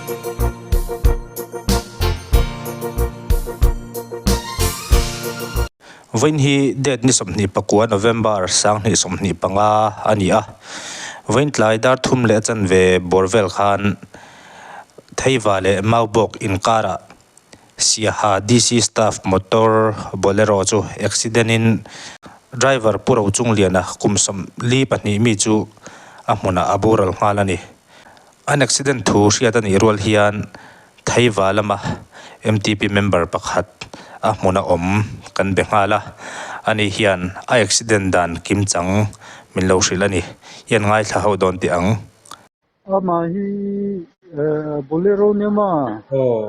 Vawiin hi date ni 29 November 2025 a ni a, vawiin tlai dar thum leh a chanve bawr vel khan Theiva leh Maubawk inkarah Siaha DC staff motor Bolero chu accident in driver Pu Rochungliana kum 42 mi chu a hmunah a boral nghal a ni. An accident thu hriat a nih rual hian Theiva lama MTP member pakhat a hmuna awm kan be nghal a, ani hian a accident dan kimchang min lo hrilh a ni. I an ngaithla ho dawn teh ang. Amah hi Bolero nia ma? Aw.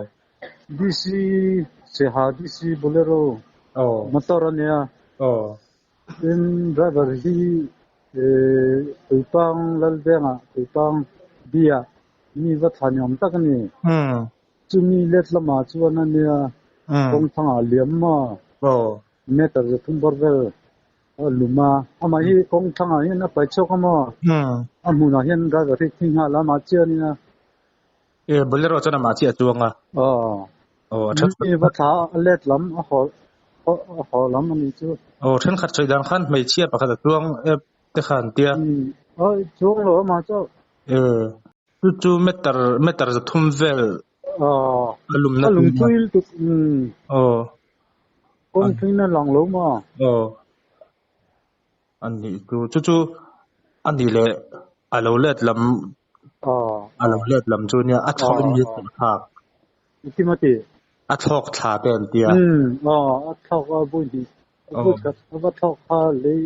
DC Siaha DC Bolero motor a nia. Aw. Tin driver hi Tuipang Lalvengah Tuipang B-ah mi va thla ni awm tak a ni. Chumi let lamah chuan a nia kawng thangah liam maw meter zathum bawr vel a lum a. Amah hi kawng thangah hian a pai chhuak a maw? A hmunah hian driver hi thi nghal a, amah chiah a nia. E Bolero chuan amah chiah a chuang a. Aw. Aw a then Mi va thla a let lam a haw a haw lam a nih chu. Aw thenkhat sawi dan khan hmeichhia pakhat a chuang ep te khan tia. Aw chuang lo amah chu. E chu chu meter meter zathum vel Aw a lumna a lum tui lutuk umm. Aw. Kawng thleng a lang lo maw? Aw. A nih chu chu chu a nih leh a lo let lam a lo let lam chu nia a thlawk in mi a thlak. Timothy. A thlawk thla te an tia. Aw a thlawk a vawi hnih a vawi khat a va thlawk kha lei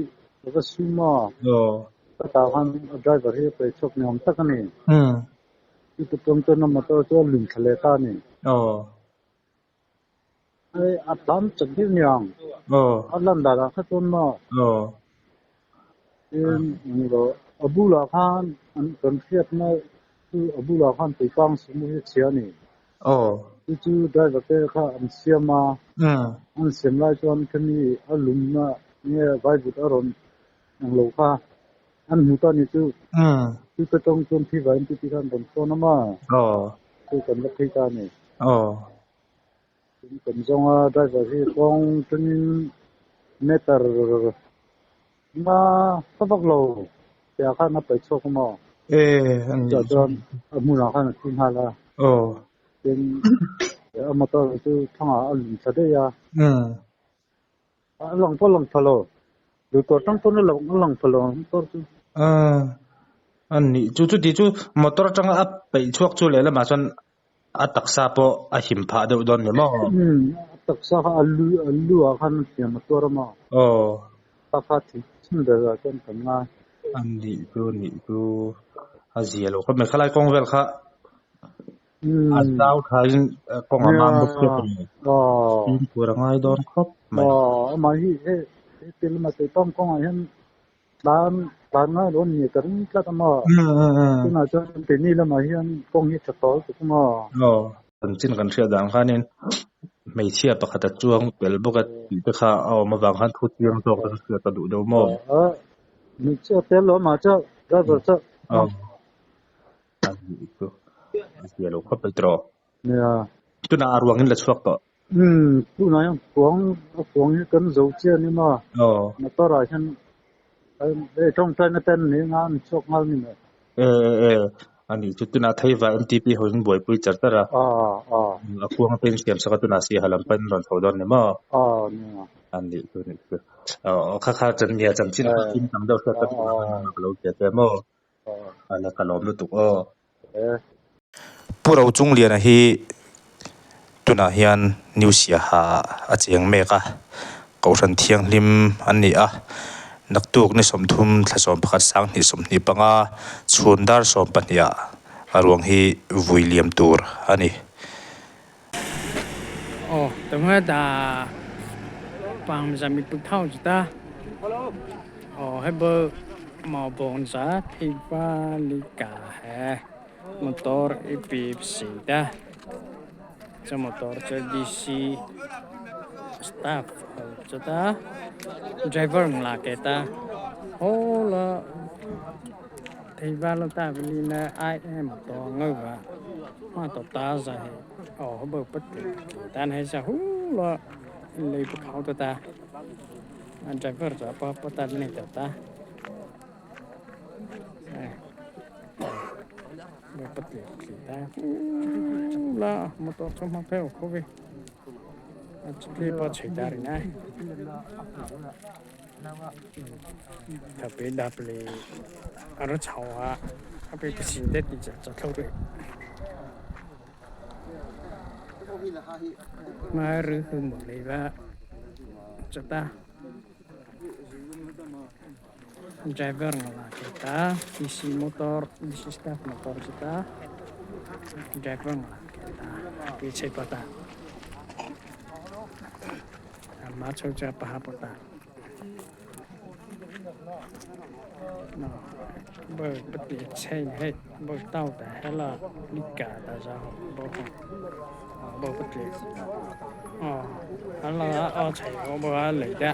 a va sum a. Aw. Ka tah khan a driver hi a pe chhuak ni awm tak a ni. Chuti tawng chuan a motor chu a lum thla leh ta a ni. Aw. Hei a tlan chak deuh niang. Aw. A lan dan ah kha chuan maw. Aw. Tin englo a bulah khan an kan hriatna chu a bulah khan tuipang sumo hi a chhia a ni. Aw. Chu chu driver te kha an siam a. An siam lai chuan khami a lumna nge vaivut a rawn englo kha an hmu ta ni chu. Chu te tawng chuan thi vaiin chu ti khan rawn sawn a maw. Aw. Chu kan la phei ta a ni. Aw. Kan zawng a driver hi kawng tangin meter nga ta vak lo piah khan a paih chhuak a maw? E a ni. Chutah chuan a hmunah khan a thi nghal a. Aw. Tin a motor chu thangah a lum thla daih a. A lang pawh a lang pha lo. Luikawr tang pawn a lang pha lo ang motor chu. A ni. Chu chuti chu motor atanga a peih chhuak chu lehlamah chuan A taksa pawh a him phah deuh dawn ni maw? Umm, a taksa kha a lu a lu ah khan a hliam a tuar a maw? Aw. Kha kha thil chhun ber ah chuan kan ngai. A nih chu nih chu a zia lo khawp mai. Khalai kawng vel kha a zau tha in kawng a mam bawk tep a ni. Aw. Fimkhur a ngai dawn khawp mai. Aw, amah hi he he tel emaw Tuipang kawngah hian Tlan tlan ngai lo ni ka ring tlat a maw? Tunah chuan keini lamah hian kawng hi tha tawl tuk a maw? Aw. Chanchin kan hriat dan khanin hmeichhia pakhat a chuang tel bawk a tih te kha a awm avang khan thu chiang zawk te hriat ka duh deuh maw? Aw, hmeichhia tel lo mah chuan driver chuan. Aw, a nih chu a zia lo khawp mai tiraw? Nia. Tunah a ruangin la chhuak tawh. Umm, tunah hian kuang a kuang hi kan zo chiah a ni maw? Aw. Motor ah hian hei tawngtai na ten ni nga an chhuak nghal ni mai. E e e, a nih chu tunah Theiva MTP ho in buaipui char char a. Aw aw. A kuang te in siam sak a tunah Siaha lam pahin rawn chho dawn ni maw? Aw nia. A nih chu nih chu. Aw kha kha chan nia chanchin kha kim tam deuh hriat ka duh a ka lo ti a che maw? A la ka lawm lutuk aw. Pu Rochungliana hi tunah hian New Siaha a cheng mek a, Kohhran Thianghlim an ni a, naktuk ni 30 thla 11 2025 chhun dar 12 ah a ruang hi vui liam tur a ni. Aw, tunge ta pangza mipui thau chu ta. Aw, hei bawk mau bawng za thei pa li ka he motor i pi si ta. Chu motor chu DC staff ho chu ta driver la ke ta. Aw la. Thei va lo ta vi na ai em to ngơ và mà to ta ra thì ở bờ bất tan hay sao hú lo lấy bức khẩu ta anh driver cho pa pa ta này ta bờ bất ta là một tổ trong mà phèo không về chỉ bao chạy ta rồi nè特别特别阿拉吵啊，特别不行的地就偷对。mà rửa hư một lấy và cho ta driver là kita isi motor isi staff motor kita driver là kita cái chạy ta mà cho cho pa ta nó bơ bất kỳ chạy hết bơ tao ta hay là đi cả ta ra bơ bơ bất kỳ ờ hay là ở chạy có bơ lấy đó.